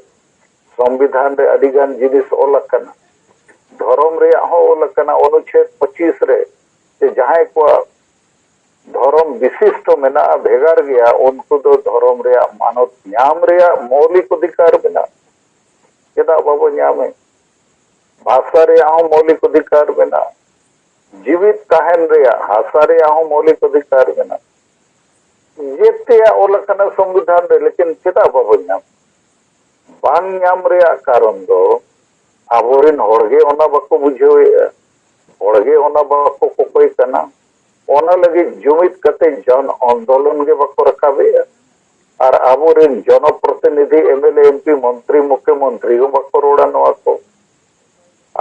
ᱥᱚᱝᱵᱤᱫᱷᱟᱱ ᱨᱮ ᱟᱹᱰᱤ ᱜᱟᱱ ᱡᱤᱱᱤᱥ ᱚᱞ ᱟᱠᱟᱱᱟ᱾ ᱫᱷᱚᱨᱚᱢ ᱨᱮᱭᱟᱜ ᱦᱚᱸ ᱚᱞ ᱟᱠᱟᱱᱟ ᱚᱱᱩᱪᱷᱮᱫ ᱯᱚᱸᱪᱤᱥ ᱨᱮ, ᱡᱮ ᱡᱟᱦᱟᱸᱭ ᱠᱚᱣᱟᱜ ᱫᱷᱚᱨᱚᱢ ᱵᱤᱥᱤᱥᱴᱚ ᱢᱮᱱᱟᱜᱼᱟ, ᱵᱷᱮᱜᱟᱨ ᱜᱮᱭᱟ, ᱩᱱᱠᱩ ᱫᱚ ᱫᱷᱚᱨᱚᱢ ᱨᱮᱭᱟᱜ ᱢᱟᱱᱚᱛ ᱧᱟᱢ ᱨᱮᱭᱟᱜ ᱢᱳᱣᱞᱤᱠ ᱚᱫᱷᱤᱠᱟᱨ ᱢᱮᱱᱟᱜᱼᱟ᱾ ᱪᱮᱫᱟᱜ ᱵᱟᱵᱚ ᱧᱟᱢᱮ? ᱵᱷᱟᱥᱟ ᱨᱮᱭᱟᱜ ᱦᱚᱸ ᱢᱳᱣᱞᱤᱠ ᱚᱫᱷᱤᱠᱟᱨ ᱢᱮᱱᱟᱜᱼᱟ᱾ ᱡᱤᱣᱤᱫ ᱛᱟᱦᱮᱱ ᱨᱮᱭᱟᱜ ᱦᱟᱥᱟ ᱨᱮᱭᱟᱜ ᱦᱚᱸ ᱢᱳᱣᱞᱤᱠ ᱚᱫᱷᱤᱠᱟᱨ ᱢᱮᱱᱟᱜᱼᱟ᱾ ᱡᱮᱛᱮᱭᱟᱜ ᱚᱞ ᱟᱠᱟᱱᱟ ᱥᱚᱝᱵᱤᱫᱷᱟᱱ ᱨᱮ, ᱞᱮᱠᱤᱱ ᱪᱮᱫᱟᱜ ᱵᱟᱵᱚ ᱧᱟᱢ? ᱵᱟᱝ ᱧᱟᱢ ᱨᱮᱭᱟᱜ ᱠᱟᱨᱚᱱ ᱫᱚ ᱟᱵᱚᱨᱮᱱ ᱦᱚᱲᱜᱮ ᱚᱱᱟ ᱵᱟᱠᱚ ᱵᱩᱡᱷᱟᱹᱣᱮᱫᱼᱟ, ᱦᱚᱲᱜᱮ ᱚᱱᱟ ᱵᱟᱠᱚ ᱠᱚᱠᱚᱭ ᱠᱟᱱᱟ᱾ ᱚᱱᱟ ᱞᱟᱹᱜᱤᱫ ᱡᱩᱢᱤᱫ ᱠᱟᱛᱮ ᱡᱚᱱ ᱟᱱᱫᱳᱞᱚᱱ ᱜᱮ ᱵᱟᱠᱚ ᱨᱟᱠᱟᱵᱮᱜᱼᱟ᱾ ᱟᱨ ᱟᱵᱚᱨᱮᱱ ᱡᱚᱱᱚᱯᱨᱚᱛᱤᱱᱤᱫᱷᱤ, M L A, M P, ᱢᱚᱱᱛᱨᱤ, ᱢᱩᱠᱷᱭᱚᱢᱚᱱᱛᱨᱤ ᱦᱚᱸ ᱵᱟᱠᱚ ᱨᱚᱲᱟ ᱱᱚᱣᱟ ᱠᱚ᱾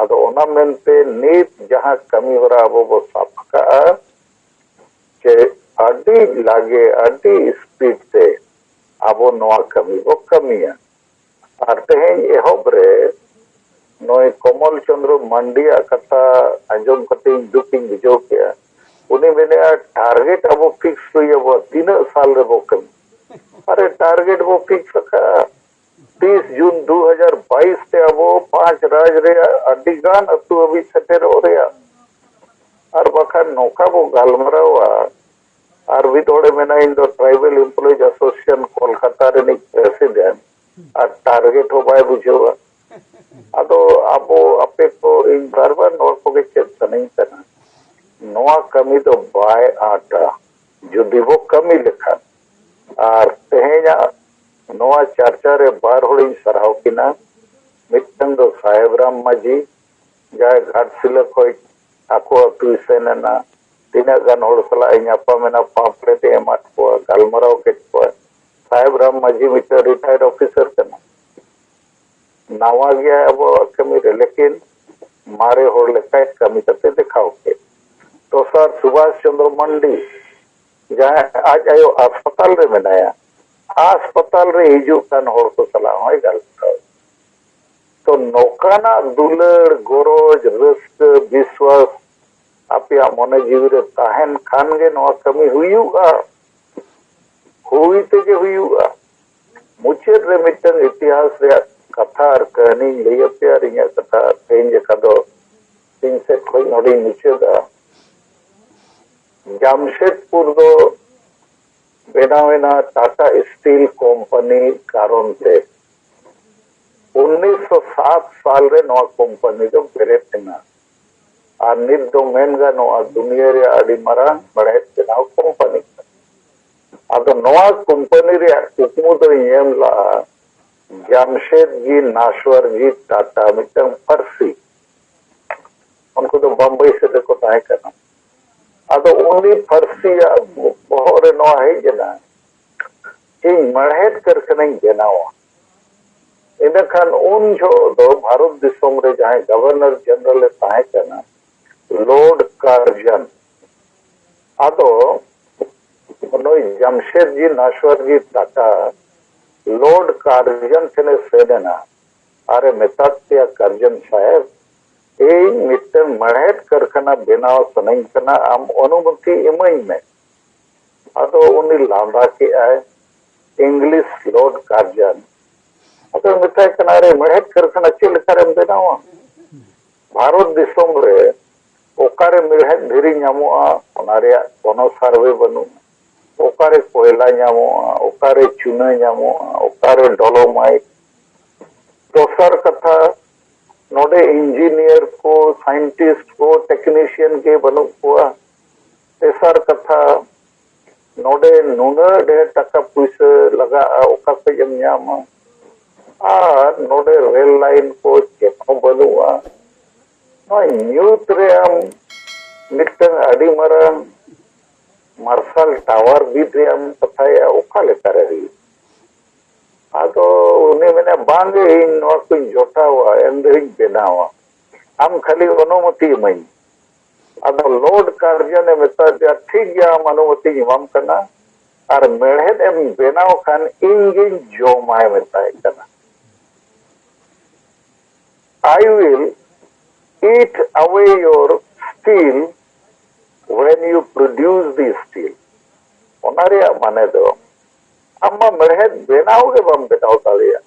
ᱟᱫᱚ ᱚᱱᱟ ᱢᱮᱱᱛᱮ ᱱᱤᱛ ᱡᱟᱦᱟᱸ ᱠᱟᱹᱢᱤ ᱦᱚᱨᱟ ᱟᱵᱚ ᱵᱚ ᱥᱟᱵ ᱟᱠᱟᱫᱼᱟ, ᱪᱮ ᱟᱹᱰᱤ ᱞᱟᱜᱮ, ᱟᱹᱰᱤ ᱥᱯᱤᱰ ᱛᱮ ᱟᱵᱚ ᱱᱚᱣᱟ ᱠᱟᱹᱢᱤ ᱵᱚ ᱠᱟᱹᱢᱤᱭᱟ᱾ ᱟᱨ ᱛᱮᱦᱮᱧ ᱮᱦᱚᱵ ᱨᱮ ᱱᱩᱭ ᱠᱚᱢᱚᱞ ᱪᱚᱸᱫᱽᱨᱚ ᱢᱟᱱᱰᱤᱭᱟᱜ ᱠᱟᱛᱷᱟ ᱟᱸᱡᱚᱢ ᱠᱟᱛᱮ ᱤᱧ ᱫᱩᱠ ᱤᱧ ᱵᱩᱡᱷᱟᱹᱣ ᱠᱮᱜᱼᱟ᱾ ᱩᱱᱤ ᱢᱮᱱᱮᱜᱼᱟ, ᱴᱟᱨᱜᱮᱴ ᱟᱵᱚ ᱯᱷᱤᱠᱥ ᱦᱩᱭ ᱟᱵᱚ, ᱛᱤᱱᱟᱹᱜ ᱥᱟᱞ ᱨᱮᱵᱚ ᱠᱟᱹᱢᱤ? ᱟᱨᱮ, ᱴᱟᱨᱜᱮᱴ ᱵᱚ ᱯᱷᱤᱠᱥ ᱟᱠᱟᱫᱼᱟ ᱛᱤᱥ ᱡᱩᱱ ᱫᱩ ᱦᱟᱡᱟᱨ ᱵᱟᱭᱤᱥ ᱛᱮ ᱟᱵᱚ ᱯᱟᱸᱪ ᱨᱟᱡᱽ ᱨᱮᱭᱟᱜ ᱟᱹᱰᱤ ᱜᱟᱱ ᱟᱹᱛᱩ ᱦᱟᱹᱵᱤᱡ ᱥᱮᱴᱮᱨᱚᱜ ᱨᱮᱭᱟᱜ᱾ ᱟᱨ ᱵᱟᱠᱷᱟᱱ ᱱᱚᱝᱠᱟ ᱵᱚ ᱜᱟᱞᱢᱟᱨᱟᱣᱟ, ᱟᱨ ᱢᱤᱫ ᱦᱚᱲᱮ ᱢᱮᱱᱟ, "ᱤᱧ ᱫᱚ ᱴᱨᱟᱭᱵᱟᱞ ᱮᱢᱯᱞᱚᱭᱤᱡᱽ ᱮᱥᱳᱥᱤᱭᱮᱥᱚᱱ ᱠᱳᱞᱠᱟᱛᱟ ᱨᱤᱱᱤᱡ ᱯᱨᱮᱥᱤᱰᱮᱱᱴ", ᱟᱨ ᱴᱟᱨᱜᱮᱴ ᱦᱚᱸ ᱵᱟᱭ ᱵᱩᱡᱷᱟᱹᱣᱟ᱾ ᱟᱫᱚ ᱟᱵᱚ, ᱟᱯᱮ ᱠᱚ, ᱤᱧ ᱵᱟᱨ ᱵᱟᱨ ᱱᱚᱣᱟ ᱠᱚᱜᱮ ᱪᱮᱫ ᱥᱟᱱᱟᱧ ᱠᱟᱱᱟ, ᱱᱚᱣᱟ ᱠᱟᱹᱢᱤ ᱫᱚ ᱵᱟᱭ ᱟᱸᱴᱟ ᱡᱩᱫᱤ ᱵᱚ ᱠᱟᱹᱢᱤ ᱞᱮᱠᱷᱟᱱ᱾ ᱟᱨ ᱛᱮᱦᱮᱧᱟᱜ ᱱᱚᱣᱟ ᱪᱟᱨᱪᱟ ᱨᱮ ᱵᱟᱨ ᱦᱚᱲᱤᱧ ᱥᱟᱨᱦᱟᱣ ᱠᱤᱱᱟ᱾ ᱢᱤᱫᱴᱟᱝ ᱫᱚ ᱥᱟᱦᱮᱵ ᱨᱟᱢ ᱢᱟᱹᱡᱷᱤ, ᱡᱟᱦᱟᱸᱭ ᱜᱷᱟᱴᱥᱤᱞᱟᱹ ᱠᱷᱚᱱ ᱟᱠᱚ ᱟᱹᱛᱩᱭ ᱥᱮᱱ ᱮᱱᱟ, ᱛᱤᱱᱟᱹᱜ ᱜᱟᱱ ᱦᱚᱲ ᱥᱟᱞᱟᱜ ᱮ ᱧᱟᱯᱟᱢ ᱮᱱᱟ, ᱯᱟᱢᱯᱞᱮᱴ ᱮ ᱮᱢᱟᱫ ᱠᱚᱣᱟ, ᱜᱟᱞᱢᱟᱨᱟᱣ ᱠᱮᱫ ᱠᱚᱣᱟ᱾ ᱥᱟᱦᱮᱵ ᱨᱟᱢ ᱢᱟᱹᱡᱷᱤ ᱢᱤᱫᱴᱟᱝ ᱨᱤᱴᱟᱭᱟᱨᱰ ᱚᱯᱷᱤᱥᱟᱨ ᱠᱟᱱᱟ᱾ ᱱᱟᱣᱟ ᱜᱮᱭᱟᱭ ᱟᱵᱚᱣᱟᱜ ᱠᱟᱹᱢᱤ ᱨᱮ, ᱞᱮᱠᱤᱱ ᱢᱟᱨᱮ ᱦᱚᱲ ᱞᱮᱠᱟᱭ ᱠᱟᱹᱢᱤ ᱠᱟᱛᱮ ᱫᱮᱠᱷᱟᱣ ᱠᱮᱫ᱾ ᱫᱚᱥᱟᱨ ᱥᱩᱵᱷᱟᱥ ᱪᱚᱸᱫᱽᱨᱚ ᱢᱟᱱᱰᱤ, ᱡᱟᱦᱟᱸᱭ ᱟᱡ ᱟᱭᱳ ᱦᱟᱥᱯᱟᱛᱟᱞ ᱨᱮ ᱢᱮᱱᱟᱭᱟ, ᱦᱟᱥᱯᱟᱛᱟᱞ ᱨᱮ ᱦᱤᱡᱩᱜ ᱠᱟᱱ ᱦᱚᱲ ᱠᱚ ᱥᱟᱞᱟᱜ ᱦᱚᱸᱭ ᱜᱟᱞᱢᱟᱨᱟᱣ᱾ ᱛᱚ ᱱᱚᱝᱠᱟᱱᱟᱜ ᱫᱩᱞᱟᱹᱲ, ᱜᱚᱨᱚᱡᱽ, ᱨᱟᱹᱥᱠᱟᱹ, ᱵᱤᱥᱣᱟᱥ ᱟᱯᱮᱭᱟᱜ ᱢᱚᱱᱮ ᱡᱤᱣᱤ ᱨᱮ ᱛᱟᱦᱮᱱ ᱠᱷᱟᱱ ᱜᱮ ᱱᱚᱣᱟ ᱠᱟᱹᱢᱤ ᱦᱩᱭᱩᱜᱼᱟ, ᱦᱩᱭ ᱛᱮᱜᱮ ᱦᱩᱭᱩᱜᱼᱟ᱾ ᱢᱩᱪᱟᱹᱫ ᱨᱮ ᱢᱤᱫᱴᱟᱝ ᱤᱛᱤᱦᱟᱥ ᱨᱮᱭᱟᱜ ᱠᱟᱛᱷᱟ ᱟᱨ ᱠᱟᱹᱦᱱᱤᱧ ᱞᱟᱹᱭ ᱟᱯᱮᱭᱟ ᱟᱨ ᱤᱧᱟᱹᱜ ᱠᱟᱛᱷᱟ ᱛᱮᱦᱮᱧ ᱞᱮᱠᱟ ᱫᱚ ᱤᱧ ᱥᱮᱫ ᱠᱷᱚᱱ ᱱᱚᱰᱮᱧ ᱢᱩᱪᱟᱹᱫᱟ᱾ ᱡᱟᱢᱥᱮᱫᱽᱯᱩᱨ ᱫᱚ ᱵᱮᱱᱟᱣ ᱮᱱᱟ ᱴᱟᱴᱟ ᱥᱴᱤᱞ ᱠᱳᱢᱯᱟᱱᱤ ᱠᱟᱨᱚᱱ ᱛᱮ᱾ ᱩᱱᱤᱥᱥᱚ ᱥᱟᱛ ᱥᱟᱞ ᱨᱮ ᱱᱚᱣᱟ ᱠᱳᱢᱯᱟᱱᱤ ᱫᱚ ᱵᱮᱨᱮᱫ ᱮᱱᱟ᱾ ᱟᱨ ᱱᱤᱛ ᱫᱚ ᱢᱮᱱ ᱜᱟᱱᱚᱜᱼᱟ, ᱫᱩᱱᱤᱭᱟᱹ ᱨᱮᱭᱟᱜ ᱟᱹᱰᱤ ᱢᱟᱨᱟᱝ ᱢᱮᱲᱦᱮᱫ ᱵᱮᱱᱟᱣ ᱠᱳᱢᱯᱟᱱᱤ ᱠᱟᱱᱟ᱾ ᱟᱫᱚ ᱱᱚᱣᱟ ᱠᱳᱢᱯᱟᱱᱤ ᱨᱮᱭᱟᱜ ᱠᱩᱠᱢᱩ ᱫᱚᱧ ᱮᱢ ᱞᱟᱜᱼᱟ, ᱡᱟᱢᱥᱮᱫᱽᱡᱤ ᱱᱟᱥᱣᱟᱨᱡᱤ ᱴᱟᱴᱟ, ᱢᱤᱫᱴᱟᱝ ᱯᱷᱟᱹᱨᱥᱤ, ᱩᱱᱠᱩ ᱫᱚ ᱵᱟᱢᱵᱟᱭ ᱥᱮᱫ ᱨᱮᱠᱚ ᱛᱟᱦᱮᱸ ᱠᱟᱱᱟ᱾ ᱟᱫᱚ ᱩᱱᱤ ᱯᱷᱟᱹᱨᱥᱤᱭᱟᱜ ᱵᱚᱦᱚᱜ ᱨᱮ ᱱᱚᱣᱟ ᱦᱮᱡ ᱮᱱᱟ, ᱤᱧ ᱢᱮᱲᱦᱮᱫ ᱠᱟᱹᱨᱠᱷᱟᱱᱟᱧ ᱵᱮᱱᱟᱣᱟ᱾ ᱤᱱᱟᱹᱠᱷᱟᱱ ᱩᱱ ᱡᱚᱦᱚᱜ ᱫᱚ ᱵᱷᱟᱨᱚᱛ ᱫᱤᱥᱚᱢ ᱨᱮ ᱡᱟᱦᱟᱸᱭ ᱜᱚᱵᱷᱚᱨᱱᱚᱨ ᱡᱮᱱᱟᱨᱟᱞ ᱮ ᱛᱟᱦᱮᱸ ᱠᱟᱱᱟ, ᱞᱚᱨᱰ ᱠᱟᱨᱡᱚᱱ᱾ ᱟᱫᱚ ᱱᱩᱭ ᱡᱟᱢᱥᱮᱫᱽᱡᱤ ᱱᱟᱥᱣᱟᱨᱡᱤ ᱴᱟᱴᱟ ᱞᱚᱨᱰ ᱠᱟᱨᱡᱚᱱ ᱴᱷᱮᱱᱮ ᱥᱮᱱ ᱮᱱᱟ ᱟᱨᱮ ᱢᱮᱛᱟᱫ ᱯᱮᱭᱟ, "ᱠᱟᱨᱡᱚᱱ ᱥᱟᱦᱮᱵᱽ, ᱤᱧ ᱢᱤᱫᱴᱟᱝ ᱢᱮᱲᱦᱮᱫ ᱠᱟᱨᱠᱷᱟᱱᱟ ᱵᱮᱱᱟᱣ ᱥᱟᱱᱟᱧ ᱠᱟᱱᱟ, ᱟᱢ ᱚᱱᱩᱢᱚᱛᱤ ᱤᱢᱟᱹᱧ ᱢᱮ᱾" ᱟᱫᱚ ᱩᱱᱤ ᱞᱟᱸᱫᱟ ᱠᱮᱜᱼᱟᱭ, ᱤᱝᱞᱤᱥ ᱞᱚᱨᱰ ᱠᱟᱨᱡᱚᱱ᱾ ᱟᱫᱚ ᱢᱮᱛᱟᱭ ᱠᱟᱱᱟ, "ᱟᱨᱮ, ᱢᱮᱲᱦᱮᱫ ᱠᱟᱨᱠᱷᱟᱱᱟ ᱪᱮᱫ ᱞᱮᱠᱟᱨᱮᱢ ᱵᱮᱱᱟᱣᱟ? ᱵᱷᱟᱨᱚᱛ ᱫᱤᱥᱚᱢ ᱨᱮ ᱚᱠᱟᱨᱮ ᱢᱮᱲᱦᱮᱫ ᱫᱷᱤᱨᱤ ᱧᱟᱢᱚᱜᱼᱟ, ᱚᱱᱟ ᱨᱮᱭᱟᱜ ᱠᱳᱱᱳ ᱥᱟᱨᱵᱷᱮ ᱵᱟᱹᱱᱩᱜᱼᱟ᱾ ᱚᱠᱟᱨᱮ ᱠᱚᱭᱞᱟ ᱧᱟᱢᱚᱜᱼᱟ, ᱚᱠᱟᱨᱮ ᱪᱩᱱᱟᱹ ᱧᱟᱢᱚᱜᱼᱟ, ᱚᱠᱟᱨᱮ ᱰᱚᱞᱳᱢᱟᱭᱤᱴ?" ᱫᱚᱥᱟᱨ ᱠᱟᱛᱷᱟ, ᱱᱚᱰᱮ ᱤᱧᱡᱤᱱᱤᱭᱟᱨ ᱠᱚ, ᱥᱟᱭᱮᱱᱴᱤᱥᱴ ᱠᱚ, ᱴᱮᱠᱱᱤᱥᱤᱭᱟᱱ ᱜᱮ ᱵᱟᱹᱱᱩᱜ ᱠᱚᱣᱟ᱾ ᱛᱮᱥᱟᱨ ᱠᱟᱛᱷᱟ, ᱱᱚᱰᱮ ᱱᱩᱱᱟᱹᱜ ᱰᱷᱮᱨ ᱴᱟᱠᱟ ᱯᱩᱭᱥᱟᱹ ᱞᱟᱜᱟᱜᱼᱟ, ᱚᱠᱟ ᱠᱷᱚᱡ ᱮᱢ ᱧᱟᱢᱟ? ᱟᱨ ᱱᱚᱰᱮ ᱨᱮᱞ ᱞᱟᱭᱤᱱ ᱠᱚ ᱪᱮᱫ ᱦᱚᱸ ᱵᱟᱹᱱᱩᱜᱼᱟ᱾ ᱱᱚᱣᱟ ᱧᱩᱛ ᱨᱮ ᱟᱢ ᱢᱤᱫᱴᱟᱝ ᱟᱹᱰᱤ ᱢᱟᱨᱟᱝ ᱢᱟᱨᱥᱟᱞ ᱴᱟᱣᱟᱨ ᱵᱤᱫ ᱨᱮᱭᱟᱜ ᱮᱢ ᱠᱟᱛᱷᱟᱭᱮᱫᱼᱟ, ᱚᱠᱟ ᱞᱮᱠᱟᱨᱮ ᱦᱩᱭᱩᱜᱼᱟ? ᱟᱫᱚ ᱩᱱᱤ ᱢᱮᱱᱟ, "ᱵᱟᱝᱜᱮ, ᱤᱧ ᱱᱚᱣᱟ ᱠᱚᱧ ᱡᱚᱴᱟᱣᱟ, ᱮᱱ ᱨᱮᱦᱚᱸᱧ ᱵᱮᱱᱟᱣᱟ, ᱟᱢ ᱠᱷᱟᱹᱞᱤ ᱚᱱᱩᱢᱚᱛᱤ ᱤᱢᱟᱹᱧ ᱢᱮ᱾" ᱟᱫᱚ ᱞᱚᱨᱰ ᱠᱟᱨᱡᱚᱱᱮ ᱢᱮᱛᱟ ᱫᱮᱭᱟ, "ᱴᱷᱤᱠ ᱜᱮᱭᱟ, ᱟᱢ ᱚᱱᱩᱢᱚᱛᱤᱧ ᱮᱢᱟᱢ ᱠᱟᱱᱟ, ᱟᱨ ᱢᱮᱲᱦᱮᱫ ᱮᱢ ᱵᱮᱱᱟᱣ ᱠᱷᱟᱱ ᱤᱧ ᱜᱤᱧ ᱡᱚᱢᱟᱭ ᱢᱮᱛᱟᱭ ᱠᱟᱱᱟ᱾ I will eat away your steel when you produce the steel." ᱚᱱᱟ ᱨᱮᱭᱟᱜ ᱢᱟᱱᱮ ᱫᱚ, ᱟᱢ ᱢᱟ ᱢᱮᱲᱦᱮᱫ ᱵᱮᱱᱟᱣ ᱜᱮ ᱵᱟᱢ ᱵᱮᱱᱟᱣ ᱫᱟᱲᱮᱭᱟᱜ,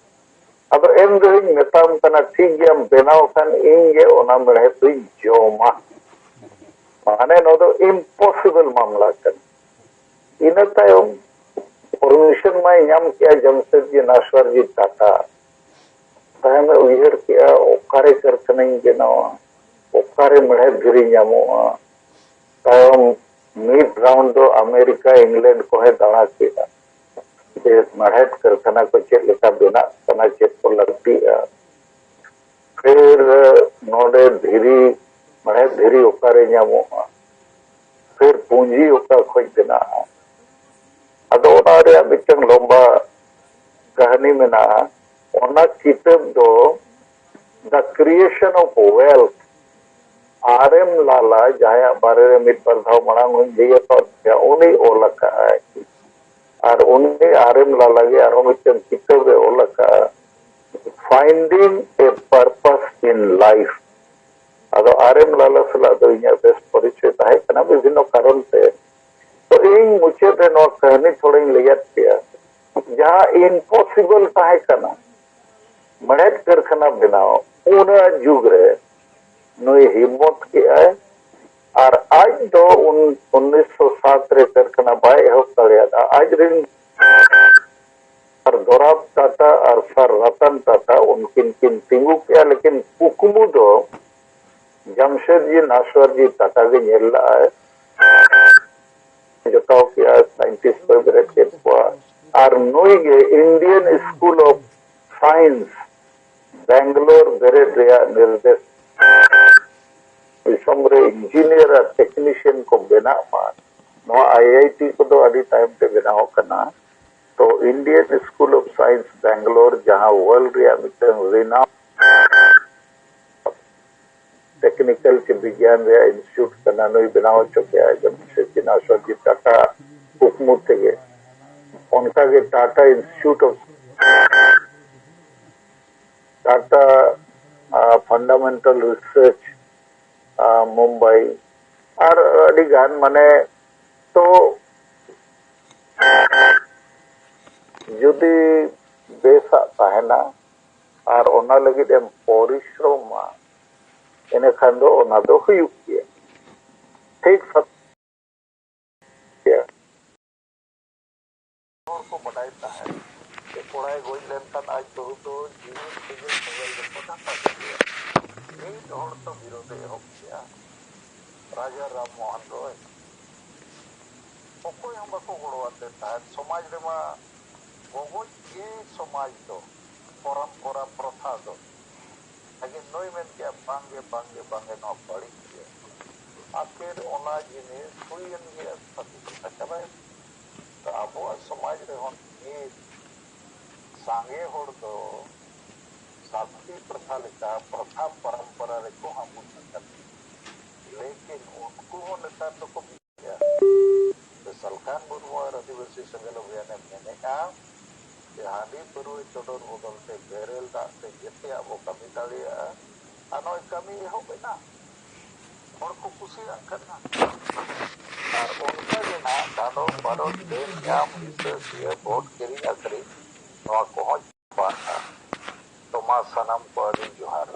ᱟᱫᱚ ᱮᱱ ᱨᱮᱦᱚᱸᱧ ᱢᱮᱛᱟᱢ ᱠᱟᱱᱟ, ᱴᱷᱤᱠ ᱜᱮᱭᱟᱢ ᱵᱮᱱᱟᱣ ᱠᱷᱟᱱ ᱤᱧ ᱜᱮ ᱚᱱᱟ ᱢᱮᱲᱦᱮᱫ ᱫᱚᱧ ᱡᱚᱢᱟ᱾ ᱢᱟᱱᱮ ᱱᱚᱣᱟ ᱫᱚ ᱤᱢᱯᱚᱥᱤᱵᱚᱞ ᱢᱟᱢᱞᱟ ᱠᱟᱱᱟ᱾ ᱤᱱᱟᱹ ᱛᱟᱭᱚᱢ ᱯᱟᱨᱢᱤᱥᱚᱱ ᱢᱟᱭ ᱧᱟᱢ ᱠᱮᱜᱼᱟ ᱡᱟᱢᱥᱮᱫᱽᱡᱤ ᱱᱟᱥᱣᱟᱨᱡᱤ ᱴᱟᱴᱟ᱾ ᱛᱟᱭᱚᱢᱮ ᱩᱭᱦᱟᱹᱨ ᱠᱮᱜᱼᱟ, ᱚᱠᱟᱨᱮ ᱠᱟᱹᱨᱠᱷᱟᱱᱟᱧ ᱵᱮᱱᱟᱣᱟ, ᱚᱠᱟᱨᱮ ᱢᱮᱲᱦᱮᱫ ᱫᱷᱤᱨᱤ ᱧᱟᱢᱚᱜᱼᱟ᱾ ᱛᱟᱭᱚᱢ ᱢᱤᱫ ᱨᱟᱣᱩᱱᱰ ᱫᱚ ᱟᱢᱮᱨᱤᱠᱟ, ᱤᱝᱞᱮᱱᱰ ᱠᱚᱦᱚᱸᱭ ᱫᱟᱬᱟ ᱠᱮᱜᱼᱟ᱾ ᱡᱮ ᱢᱮᱲᱦᱮᱫ ᱠᱟᱹᱨᱠᱷᱟᱱᱟ ᱠᱚ ᱪᱮᱫ ᱞᱮᱠᱟ ᱵᱮᱱᱟᱜ ᱠᱟᱱᱟ, ᱪᱮᱫ ᱠᱚ ᱞᱟᱹᱠᱛᱤᱜᱼᱟ᱾ ᱯᱷᱤᱨ ᱱᱚᱰᱮ ᱫᱷᱤᱨᱤ, ᱢᱮᱲᱦᱮᱫ ᱫᱷᱤᱨᱤ ᱚᱠᱟᱨᱮ ᱧᱟᱢᱚᱜᱼᱟ, ᱯᱷᱤᱨ ᱯᱩᱸᱡᱤ ᱚᱠᱟ ᱠᱷᱚᱡ ᱵᱮᱱᱟᱜᱼᱟ᱾ ᱟᱫᱚ ᱚᱱᱟ ᱨᱮᱭᱟᱜ ᱢᱤᱫᱴᱟᱝ ᱞᱚᱢᱵᱟ ᱠᱟᱹᱦᱱᱤ ᱢᱮᱱᱟᱜᱼᱟ᱾ ᱚᱱᱟ ᱠᱤᱛᱟᱹᱵ ᱫᱚ The Creation of Wealth, ᱟᱨ ᱮᱢ ᱞᱟᱞᱟ, ᱡᱟᱦᱟᱸᱭᱟᱜ ᱵᱟᱨᱮ ᱨᱮ ᱢᱤᱫ ᱵᱟᱨ ᱫᱷᱟᱣ ᱢᱟᱲᱟᱝ ᱦᱚᱸᱧ ᱞᱟᱹᱭ ᱟᱠᱟᱫ ᱯᱮᱭᱟ, ᱩᱱᱤ ᱚᱞ ᱟᱠᱟᱫᱼᱟᱭ᱾ ᱟᱨ ᱩᱱᱤ ᱟᱨ ᱮᱢ ᱞᱟᱞᱟ ᱜᱮ ᱟᱨᱦᱚᱸ ᱢᱤᱫᱴᱟᱝ ᱠᱤᱛᱟᱹᱵ ᱮ ᱚᱞ ᱟᱠᱟᱫᱼᱟ, Finding a Purpose in Life. ᱟᱫᱚ ᱟᱨ ᱮᱢ ᱞᱟᱞᱟ ᱥᱟᱞᱟᱜ ᱫᱚ ᱤᱧᱟᱹᱜ ᱵᱮᱥ ᱯᱚᱨᱤᱪᱚᱭ ᱛᱟᱦᱮᱸ ᱠᱟᱱᱟ ᱵᱤᱵᱷᱤᱱᱱᱚ ᱠᱟᱨᱚᱱ ᱛᱮ᱾ ᱛᱚ ᱤᱧ ᱢᱩᱪᱟᱹᱫ ᱨᱮ ᱱᱚᱣᱟ ᱠᱟᱹᱦᱱᱤ ᱛᱷᱚᱲᱟᱧ ᱞᱟᱹᱭᱟᱫ ᱯᱮᱭᱟ, ᱡᱟᱦᱟᱸ ᱤᱢᱯᱚᱥᱤᱵᱚᱞ ᱛᱟᱦᱮᱸ ᱠᱟᱱᱟ ᱢᱮᱲᱦᱮᱫ ᱠᱟᱹᱨᱠᱷᱟᱱᱟ ᱵᱮᱱᱟᱣ, ᱚᱱᱟ ᱡᱩᱜᱽ ᱨᱮ ᱱᱩᱭ ᱦᱤᱢᱢᱚᱛ ᱠᱮᱜᱼᱟᱭ᱾ ᱟᱨ ᱟᱡ ᱫᱚ ᱩᱱ ᱩᱱᱤᱥᱥᱚ ᱥᱟᱛ ᱨᱮ ᱠᱟᱹᱨᱠᱷᱟᱱᱟ ᱵᱟᱭ ᱮᱦᱚᱵ ᱫᱟᱲᱮᱭᱟᱫᱟ᱾ ᱟᱡ ᱨᱮᱱ ᱟᱨ ᱫᱚᱨᱟᱵ ᱴᱟᱴᱟ ᱟᱨ ᱥᱟᱨ ᱨᱟᱛᱟᱱ ᱴᱟᱴᱟ ᱩᱱᱠᱤᱱ ᱠᱤᱱ ᱛᱤᱸᱜᱩ ᱠᱮᱜᱼᱟ, ᱞᱮᱠᱤᱱ ᱠᱩᱠᱢᱩ ᱫᱚ ᱡᱟᱢᱥᱮᱫᱽᱡᱤ ᱱᱟᱥᱣᱟᱨᱡᱤ ᱴᱟᱴᱟ ᱜᱮ ᱧᱮᱞ ᱞᱟᱜᱼᱟᱭ᱾ ᱡᱚᱴᱟᱣ ᱠᱮᱜᱼᱟ, ᱥᱟᱭᱮᱱᱴᱤᱥᱴ ᱠᱚᱭ ᱵᱮᱨᱮᱫ ᱠᱮᱫ ᱠᱚᱣᱟ᱾ ᱟᱨ ᱱᱩᱭ ᱜᱮ Indian School of Science, Bangalore ᱵᱮᱨᱮᱫ ᱨᱮᱭᱟᱜ ᱱᱤᱨᱫᱮᱥ᱾ ᱫᱤᱥᱚᱢ ᱨᱮ ᱤᱧᱡᱤᱱᱤᱭᱟᱨ ᱟᱨ ᱴᱮᱠᱱᱤᱥᱤᱭᱟᱱ ᱠᱚ ᱵᱮᱱᱟᱜ ᱢᱟ, ᱱᱚᱣᱟ ᱟᱭ ᱟᱭ ᱴᱤ ᱠᱚᱫᱚ ᱟᱹᱰᱤ ᱛᱟᱭᱚᱢ ᱛᱮ ᱵᱮᱱᱟᱣ ᱟᱠᱟᱱᱟ᱾ ᱛᱚ Indian School of Science Bangalore, ᱡᱟᱦᱟᱸ ᱣᱟᱨᱞᱰ ᱨᱮᱭᱟᱜ ᱢᱤᱫᱴᱟᱝ ᱨᱮᱱᱟᱣ ᱴᱮᱠᱱᱤᱠᱮᱞ ᱪᱮ ᱵᱤᱜᱽᱭᱟᱱ ᱨᱮᱭᱟᱜ ᱤᱱᱥᱴᱤᱴᱭᱩᱴ ᱠᱟᱱᱟ, ᱱᱩᱭ ᱵᱮᱱᱟᱣ ᱦᱚᱪᱚ ᱠᱮᱜᱼᱟ ᱡᱟᱢᱥᱮᱫᱽᱡᱤ ᱱᱟᱥᱣᱟᱨᱡᱤ ᱴᱟᱴᱟ ᱠᱩᱠᱢᱩ ᱛᱮᱜᱮ᱾ ᱚᱱᱠᱟᱜᱮ Tata institute of Tata fundamental research Mumbai, ᱟᱨ ᱟᱹᱰᱤ ᱜᱟᱱ, ᱢᱟᱱᱮ, ᱛᱚ ᱡᱩᱫᱤ ᱵᱮᱥᱟᱜ ᱛᱟᱦᱮᱱᱟ, ᱟᱨ ᱚᱱᱟ ᱞᱟᱹᱜᱤᱫ ᱮᱢ ᱯᱚᱨᱤᱥᱨᱚᱢᱟ, ᱤᱱᱟᱹ ᱠᱷᱟᱱ ᱫᱚ ᱚᱱᱟ ᱫᱚ ᱦᱩᱭᱩᱜ ᱜᱮᱭᱟ᱾ ᱴᱷᱤᱠ ᱥᱟᱛ-, ᱦᱚᱲ ᱠᱚ ᱵᱟᱰᱟᱭ ᱛᱟᱦᱮᱸᱫ ᱡᱮ ᱠᱚᱲᱟᱭ ᱜᱚᱡ ᱞᱮᱱᱠᱷᱟᱱ ᱟᱡ ᱵᱟᱹᱦᱩ ᱫᱚ ᱡᱤᱣᱤ ᱥᱮᱸᱜᱮᱞ ᱥᱮᱸᱜᱮᱞ ᱨᱮᱠᱚ ᱫᱷᱟᱥᱟᱣ ᱠᱮᱫᱮᱭᱟ᱾ ᱢᱤᱫ ᱦᱚᱲ ᱛᱚ ᱵᱤᱨᱳᱫᱷ ᱮ ᱮᱦᱚᱵ ᱠᱮᱫᱼᱟ, ᱨᱟᱡᱟ ᱨᱟᱢ ᱢᱳᱦᱚᱱ ᱨᱚᱭ᱾ ᱚᱠᱚᱭ ᱦᱚᱸ ᱵᱟᱠᱚ ᱜᱚᱲᱚᱣᱟᱫᱮ ᱛᱟᱦᱮᱸᱫ᱾ ᱥᱚᱢᱟᱡᱽ ᱨᱮᱢᱟ ᱜᱚᱜᱚᱡ ᱜᱮ ᱥᱚᱢᱟᱡᱽ ᱫᱚ, ᱯᱚᱨᱚᱢᱯᱚᱨᱟ ᱯᱨᱚᱛᱷᱟ ᱫᱚ᱾ ᱞᱮᱠᱤᱱ ᱱᱩᱭ ᱢᱮᱱ ᱠᱮᱜᱼᱟ, "ᱵᱟᱝᱜᱮ, ᱵᱟᱝᱜᱮ, ᱵᱟᱝᱜᱮ, ᱱᱚᱣᱟ ᱵᱟᱹᱲᱤᱡ ᱜᱮᱭᱟ᱾" ᱟᱹᱠᱷᱤᱨ ᱚᱱᱟ ᱡᱤᱱᱤᱥ ᱦᱩᱭᱮᱱ ᱜᱮᱭᱟ, ᱥᱟᱹᱛᱤ ᱠᱟᱛᱷᱟ ᱪᱟᱵᱟᱭᱮᱱ᱾ ᱛᱚ ᱟᱵᱚᱣᱟᱜ ᱥᱚᱢᱟᱡᱽ ᱨᱮᱦᱚᱸ ᱱᱤᱛ ᱥᱟᱸᱜᱮ ᱦᱚᱲ ᱫᱚ ᱥᱟᱹᱛᱤ ᱯᱨᱚᱛᱷᱟ ᱞᱮᱠᱟ ᱯᱨᱚᱛᱷᱟ ᱯᱚᱨᱚᱢᱯᱚᱨᱟ ᱨᱮᱠᱚ ᱦᱟᱸᱵᱩᱫ ᱟᱠᱟᱱᱟ᱾ ᱞᱮᱠᱤᱱ ᱩᱱᱠᱩ ᱦᱚᱸ ᱱᱮᱛᱟᱨ ᱫᱚᱠᱚ ᱜᱮᱭᱟ᱾ ᱥᱟᱞᱠᱷᱟᱱ ᱢᱩᱨᱢᱩ ᱟᱨ ᱟᱹᱫᱤᱵᱟᱹᱥᱤ ᱥᱮᱸᱜᱮᱞ ᱚᱵᱷᱤᱭᱟᱱᱮ ᱢᱮᱱᱮᱜᱼᱟ ᱡᱮ ᱦᱟᱺᱰᱤ ᱯᱟᱹᱨᱣᱟᱹ ᱪᱚᱰᱚᱨ ᱵᱚᱫᱚᱞ ᱛᱮ ᱵᱮᱨᱮᱞ ᱫᱟᱜ ᱛᱮ ᱡᱮᱛᱮᱭᱟᱜ ᱵᱚ ᱠᱟᱹᱢᱤ ᱫᱟᱲᱮᱭᱟᱜᱼᱟ᱾ ᱟᱨ ᱱᱚᱜᱼᱚᱭ ᱠᱟᱹᱢᱤ ᱮᱦᱚᱵ ᱮᱱᱟ, ᱦᱚᱲ ᱠᱚ ᱠᱩᱥᱤᱭᱟᱜ ᱠᱟᱱᱟ᱾ ᱟᱨ ᱚᱱᱠᱟ ᱜᱮ ᱱᱟᱦᱟᱜ ᱰᱟᱸᱰᱚᱢ ᱯᱟᱨᱚᱢ ᱰᱟᱹᱱ ᱧᱟᱢ ᱦᱤᱥᱟᱹ ᱥᱤᱭᱟᱹ ᱵᱷᱳᱴ ᱠᱤᱨᱤᱧ ᱟᱹᱠᱷᱨᱤᱧ, ᱱᱚᱣᱟ ᱠᱚᱦᱚᱸ ᱪᱟᱵᱟᱜᱼᱟ᱾ ᱛᱚ ᱢᱟ ᱥᱟᱱᱟᱢ ᱠᱚ ᱟᱹᱰᱤ ᱡᱚᱦᱟᱨ᱾